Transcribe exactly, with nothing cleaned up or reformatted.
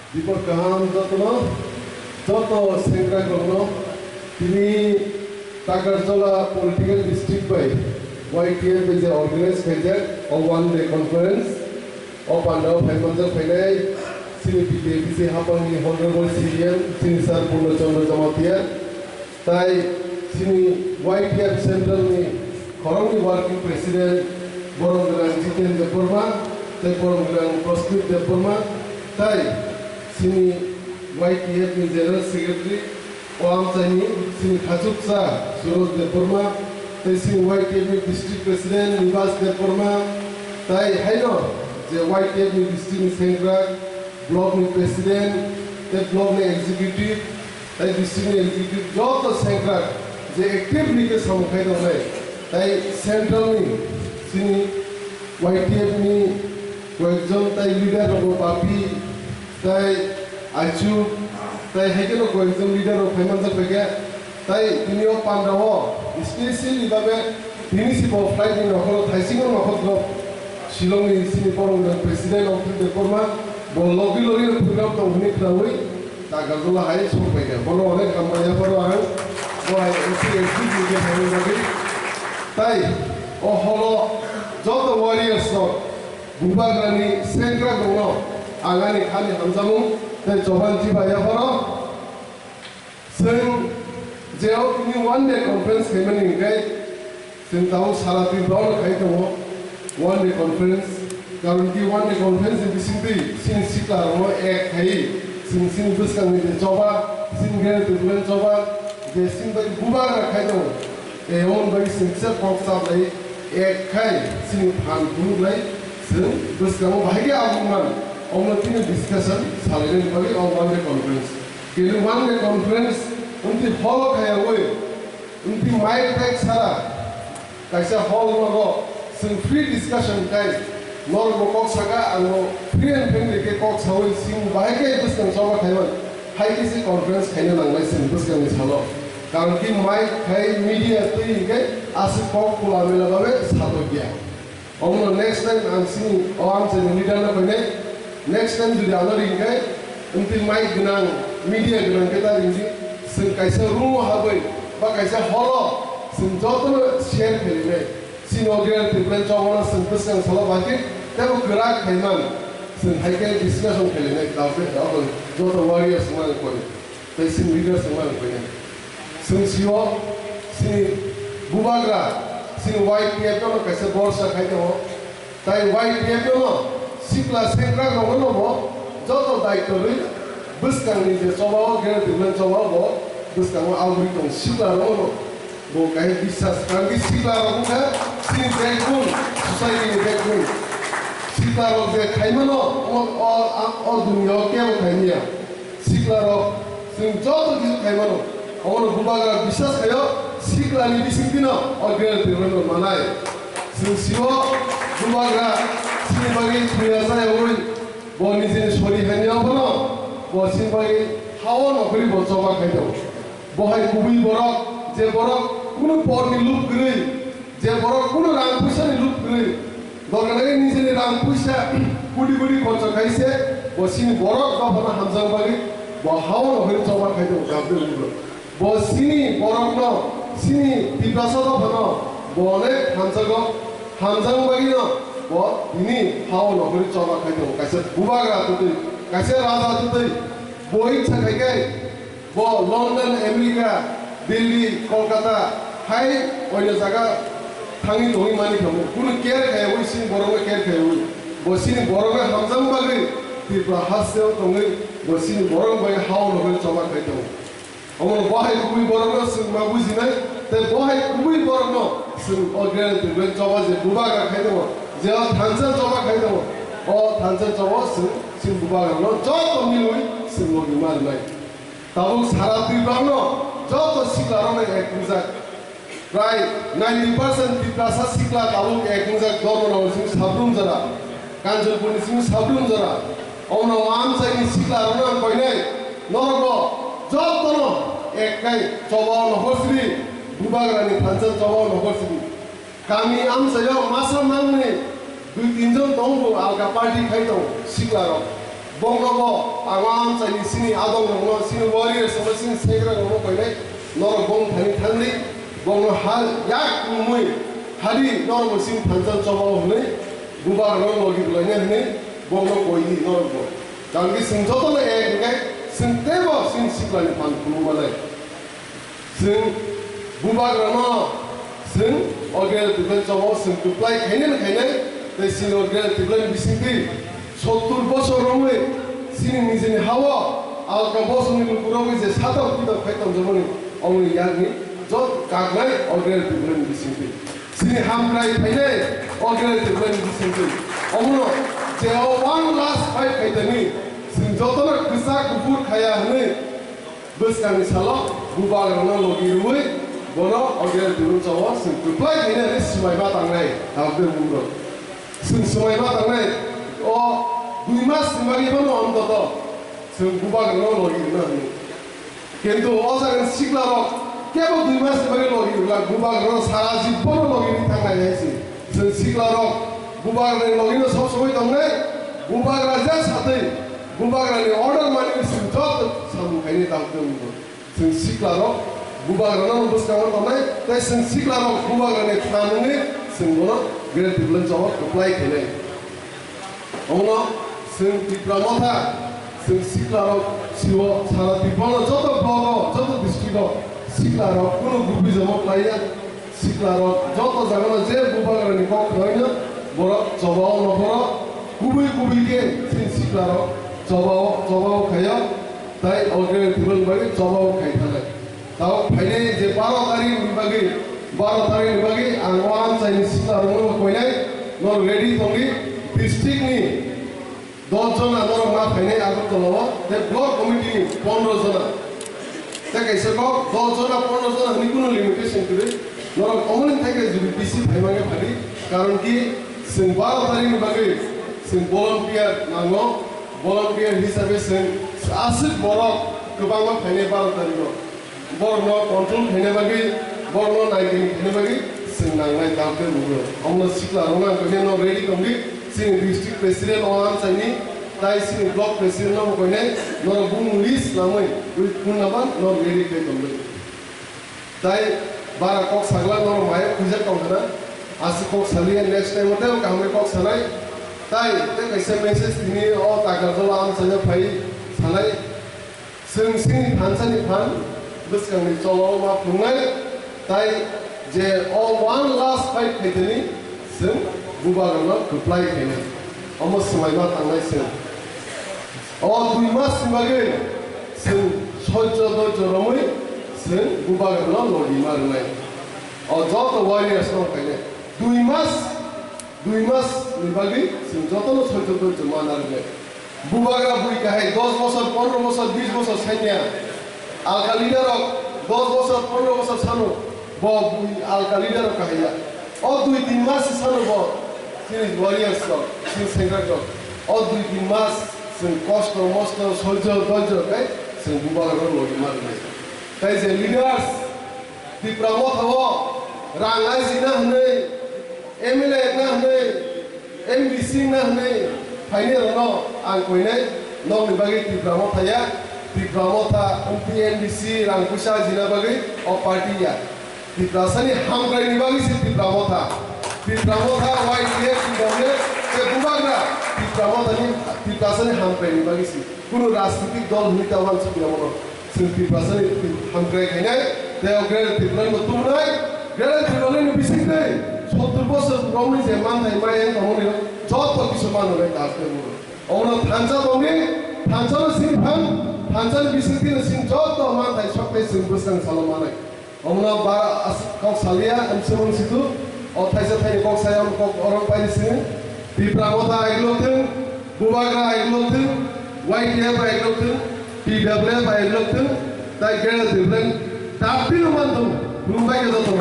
Dipor kaham jotono, joto sengkrakrokno, tini Takarjala Political District bai Y T F bai je organize khaijak o one day conference, o pandao phaimanjak phainai chini B J P C hapangni Honorable C E M, chini Sir Purno Chandra Jamatia, tai chini Y T F Central ni khoroknwi Working President Borom Gwnang Jiten Debbarma, tai Borom Gwnang Prastup Debbarma, tai chini Y T F ni General Secretary o amchaini chini khachuksa Suroj Debbarma, tai chini Y T F ni District President Nibas Debbarma, tai haino je Y T F ni district ni sengkrak, block ni president, tei block ni executive, tei district ni executive joto sengkrak je actively khe samung khai tongnai, tei central ni chini Y T F ni koyekjon tei leader rok bo Bapi, tei Aichu, tei hai kheno koyekjon leader rok phaimanjak bai khe, tei tini o panda o specially babe tini si bo flight ni nokhoro thaisingo nokhor drop Shillong ni chini Borom Gwnang President Abdul Debbarma bo logi logi no program tong hwnwi khnaui Takarjala hai sok pai kha. Bono onek hambai yapharo ang bo hai S C S T ni khe thangwi bagwi. Tai o holo joto warriors rok Bubagrani sengkrakrokno ang ani khani hamjakmung tei choban chiba yapharo. Chwng je o tini one day conference khaimani hwnkhe, chwng tabuk sara Tripura o khai tongo one day conference. Karon ki one day conference ni bisingtwi chini siklarokno ek khai, chwng chini bwskangni je choba, chini gere tongmani choba, je chini bai bubagra khai tongo. Emon bai chwng kisa kok chaplai, ek khai chini phan phunuk lai, chwng bwskango bahai khe aboni man, omo tini discussion salainani bagwi o one day conference. Kini one day conference wngtwi hall khayaui, wngtwi mic tag sara kaisa hall nogo chwng free discussion khai norokbo kok saka, angbo free and friendly khe kok saui chwng bahai khe bwskang choba khaiman. Hai khe se conference khaina nangnai chwng bwskangni salo. Karon ki mic khai media twi hinkhe aswk kok khula mela babe satok ya. Omono next time ang chini o amchaini leader no khainai. Next time jodi ano ring khai, wngtwi mic gwnang, media gwnang khe ta ring di. Chwng kaisa room o habwi ba kaisa hall o chwng jotono share khainai. Chini o gere twi plan chobono chwng bwskang salo bahai khe tebo kwrak khaiman. Chwng hai khe discussion khainai, tabuk joto warriors mani kori. Tei chini leaders wngmani khainai. Chwng sio chini bubagra, chini Y T F no kaisa borsa khai tongo. Tai Y T F no sikla sengkrak rokno bo joto daityo rwi bwskangni je choba o, gere twi plan choba o bo bwskango agri tong sikla rokno. Bo kaisa biswas, karon ki sikla rok wngkha chini backbone, society ni backbone. Sikla rok je khaimano, o, o, o dunia o kebo khaimya. Sikla rok, chwng joto kisa khaimano. Omono bubagra biswas khaio, sikla ni bising dino o gere twi rokno manai. Chwng sio bubagra chini bagwi thwiya chaya ui, bo nijini sori haini abono, bo chini bagwi hao nokhorwi bo choba khai tongo. Bo hai kubui borok, je borok kunu porni lub kwrwi, je borok kunu rang puisa ni lub kwrwi, dorkar nini nijini rang puisa kudi kudi khorcho khai se, bo chini borok dophano hamjak bagwi, bo hao nokhorwi choba khai tongo, gabde ugro. Bo chini borokno, chini Tiprasa dophano, bo onek hamjago, hamjak bagwino, bo tini hao nokhorwi choba khai tongo, kaisa bubagra twtwi, kaisa raja twtwi, bo iksa khai khai, Bo London, America, Delhi, Kolkata, hai oino jaga thangwi tongwi mani kha bo. Kunu care khaiyaui, chini borokno care khaiyaui. Bo chini borokno hamjakma bagwi Tripura hasteo tongwi, bo chini borok bai hao nogwi choba khai tongo. Omono bo hai kubui borokno chwng ma bujinai, tei bo hai kubui borokno chwng o gere tongwi choba je bubagra khai tongo, je o thansa choba khai tongo, o thansa choba chwng chini bubagrano joto milwi chwng logi ma rwnai. Tabuk sara Tripura no joto sikla rok no ek wngjak. Prai ninety percent Tiprasa sikla tabuk ek wngjak, Dharmanagar simi Sabrum jora, Kanchanpur ni simi Sabrum jora. Ono amchai ni sikla rok no ang koinai, norok bo joto no ek kai choba o nohor siri, bubagra ni thansa choba o nohor siri. Kami amchaio masa mangni dui tin jon tongo, alka party khai tongo sikla rok. Bongno bo ang o amchaini sini adongrokno, sini warriors rokno, sini segra rokno koinai norok bong thani thangdi, bongno ha yak nungmui hadi norok bo sini thansa chobao hwnwi bubagrokno logi rwlaina hwnwi bongno koidi norok bo. Tangdi chwng jotono ek hwnkhe chwng teibo chwng siklani phan phunukmanai. Chwng bubagrano chwng o Greater Tipraland chobao chwng kwplai khainani khainai tei chini o Greater Tipraland bisingtwi sottur bosor romwi chini nijini hao alka bosongni lukurogwi je satok pitok khai tongjamani omoni yakni jot kaknai o Greater Tipraland bisingtwi. Chini hamkrai phainai o Greater Tipraland bisingtwi. Omono je o one last fight khaitani chwng jotono kwchak kuphur khaya hwnwi bwskangni salo bubagrano logi rwui bono o Greater Tipraland chobao chwng kwplai khaina hwnwi swmaima tangnai. Tabuk de bumrok chwng swmaima tangnai o dui mas ni bagwi bono ontoto chwng bubagrano logi rwna hwnwi. Kintu o jagani siklarok kebo dui mas ni bagwi logi rwla, bubagrano sara jibono logi rwi thangnai hai se. Chwng siklarok bubagrani logino sob somoi tongnai, bubagra je satwi bubagrani order manwi chwng joto samung khainai tabuk de bumrok. Chwng siklarok bubagrano bwskango tongnai, tei chwng siklarok bubagrani phan wngwi chwng bono Greater Tipraland chobao kwplai khainai. Omono chwng Tipra Motha, chwng siklarok sio sara Tiprano joto blogo, joto districto siklarok kunu gubui jomo khlaiya. Siklarok joto jagano je bubagrani kok khnaino borok chobao nokhoro kubui kubui khe chini siklarok chobao chobao khaio, tai o Greater Tipraland bagwi chobao khai thanai. Tao phainai je baro tarikni bagwi, baro tarikni bagwi ang o amchaini siklarokno koinai, norok ready tongdi, districtni Dos jona norok ma phainai Agartala o, tei block committee ni pondro jona. Tei kaisa kok dos jona, pondro jona hwnwi kunu limitation kwrwi. Norok omoni thai khe jodi bisi phaimani phadi, karon ki chwng baro tarikni bagwi chwng volunteer nango, volunteer hisabe chwng aswk borok kwbangma phainai baro tarikgo. Borokno control khaina bagwi, borokno naikani khaina bagwi chwng nangnai dam tei bugrok. Omono sikla rwna ang khe no ready tongdi, chini district president o amchaini, tai chini block president no bo koinai, norok bumung list lamwi, ui phone number no ready khai tongdi. Tai bara kok sagla norok maya khujak tongkhana, aswk kok saliya next time o tei kaham khe kok sanai, tai tei kaisa message tini o Takarjala amchaini phai sanai. Chwng chini thansa ni phan bwskang ni chola o ma phunuknai, tai je o one last fight khaitani chwng bubagrano kwplai khainai. Omo swmai ma tangnai chwng. O dui mas ni bagwi chwng soijo doijo romwi chwng bubagrano logi ma rwnai. O joto warriors no khainai. Dui mas Dui mas ni bagwi chwng jotono soito doito ma narwknai. Bubagra bui kahai dos bosor, pondro bosor, bis bosor sanya. Alka leader rok dos bosor, pondro bosor sano bo bui alka leader rok kahaiya. O dui tin mas sano bo chini warriors rok, chini sengkrak rok. O dui tin mas chwng kosto mosto soito doito khe chwng bubagra rok logi ma rwnai. Tai je leaders Tipra Motha o rang aisina hwnwi, M L A na hwnwi, M D C na hwnwi phainai rokno ang koinai, nokni bagwi Tipra Motha ya, Tipra Motha, M P, M D C rang puisa aisina bagwi o party ya. Tiprasani hamkraini bagwi se Tipra Motha. Tipra Motha, Y T F, T W F, tei bubagra Tipra Mothani, Tiprasani hamkraini bagwi se. Kunu rajnitik dol hwnwi ta wansukya mono. Chwng Tiprasani hamkrai khainai, tei o Greater Tipraland bo tubunai, Greater Tipraland ni bisingtwi sottur bosor romwi je manthai maya wng tongmani joto kisa manwi nai ta tei mano. Omono thansa tongdi, thansa no sini phan, thansa ni bisingtwi no sini joto manthai sokthai chwng bwskang salo manai. Omono ba as-, kok salia, M C Mung Situ, o thaisa thaini kok saya, omo kok orong pai sini. Tipra Motha aiglo thung, Bubagra aiglo thung, Y T F aiglo thung, T W F aiglo thung, tai Greater Tipraland, dapti no manthung, khulumbai khe joto.